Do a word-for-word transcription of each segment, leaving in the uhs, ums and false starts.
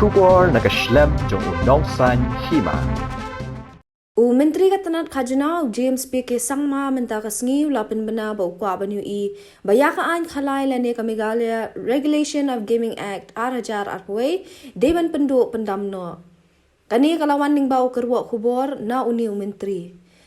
Khubor na ka shlem jong u nongsan hima. U Myntri ka tnat khajna u James P K Sangma mynta ka sngi u la pynbna ba u kwah ban ïohi ba ïa ka aiñ khalai lane ka Meghalaya Regulation of Gaming Act ar hajar arphew wei dei ban pynduh pyndam noh. Kane ka la wan lyngba u kyrwoh khubor na une u myntri.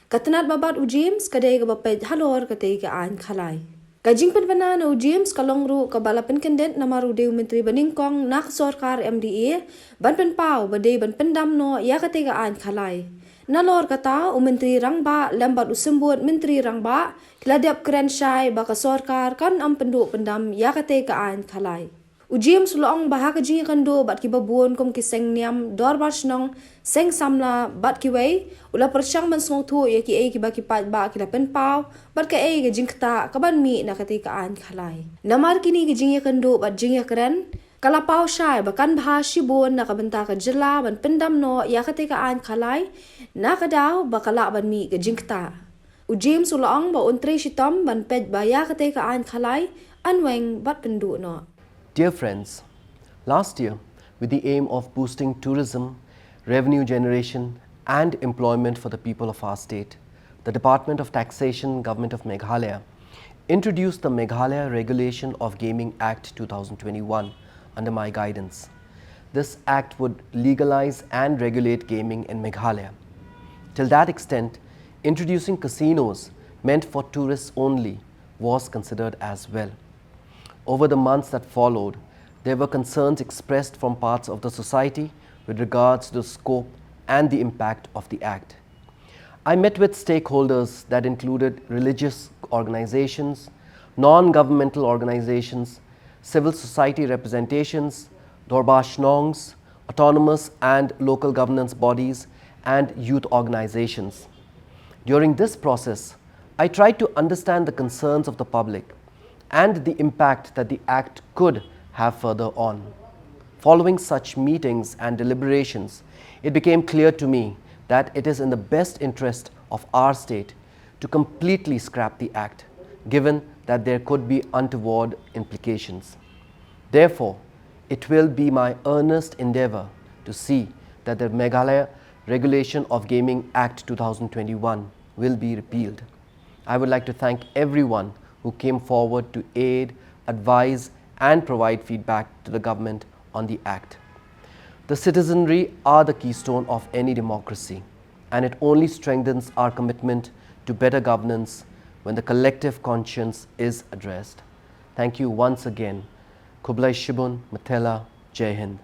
Ka tnat ba bat u James ka dei kaba peit halor katei ka aiñ khalai. Ka jingpynbna na u James ka long ruh kaba la pynkyndit namar u dei u myntri banyngkong na ka sorkar M D A ban pynpaw ba dei ban pyndam noh ïa katei ka aiñ khalai. Nalor kata u myntri rangbah lem bad u symbud myntri rangbah ki la dep kren shai ba ka sorkar kan ym pynduh pyndam ïa katei ka aiñ khalai. U James u la ong ba ha ka jingïakynduh bad kiba bun kum ki seng niam, dorbar shnong, seng samla bad kiwei, u la pyrshang ban sngewthuh ïa kiei kiba ki paidbah ki la pynpaw bad kaei ka jingktah kaban mih na katei ka aiñ khalai. Namar kine ki jingïakynduh bad jingïakren ka la paw shai ba kan bha shibun na ka bynta ka jylla ban pyndam noh ïa katei ka aiñ khalai, na ka daw ba ka lah ban mih ka jingktah. U James u la ong ba un trei shitom ban peit ba ïa katei ka aiñ khalai yn weng bad pynduh noh. Dear friends, last year, with the aim of boosting tourism, revenue generation, and employment for the people of our state, the Department of Taxation, Government of Meghalaya, introduced the Meghalaya Regulation of Gaming Act two thousand twenty-one under my guidance. This act would legalize and regulate gaming in Meghalaya. Till that extent, introducing casinos meant for tourists only was considered as well. Over the months that followed, there were concerns expressed from parts of the society with regards to the scope and the impact of the Act. I met with stakeholders that included religious organizations, non governmental organizations, civil society representations, Dorbar Shnongs, autonomous and local governance bodies, and youth organizations. During this process, I tried to understand the concerns of the public and the impact that the Act could have further on. Following such meetings and deliberations, it became clear to me that it is in the best interest of our state to completely scrap the Act, given that there could be untoward implications. Therefore, it will be my earnest endeavor to see that the Meghalaya Regulation of Gaming Act two thousand twenty-one will be repealed. I would like to thank everyone who came forward to aid, advise, and provide feedback to the government on the Act. The citizenry are the keystone of any democracy, and it only strengthens our commitment to better governance when the collective conscience is addressed. Thank you once again. Khublei shibun, Mathela, Jai Hind.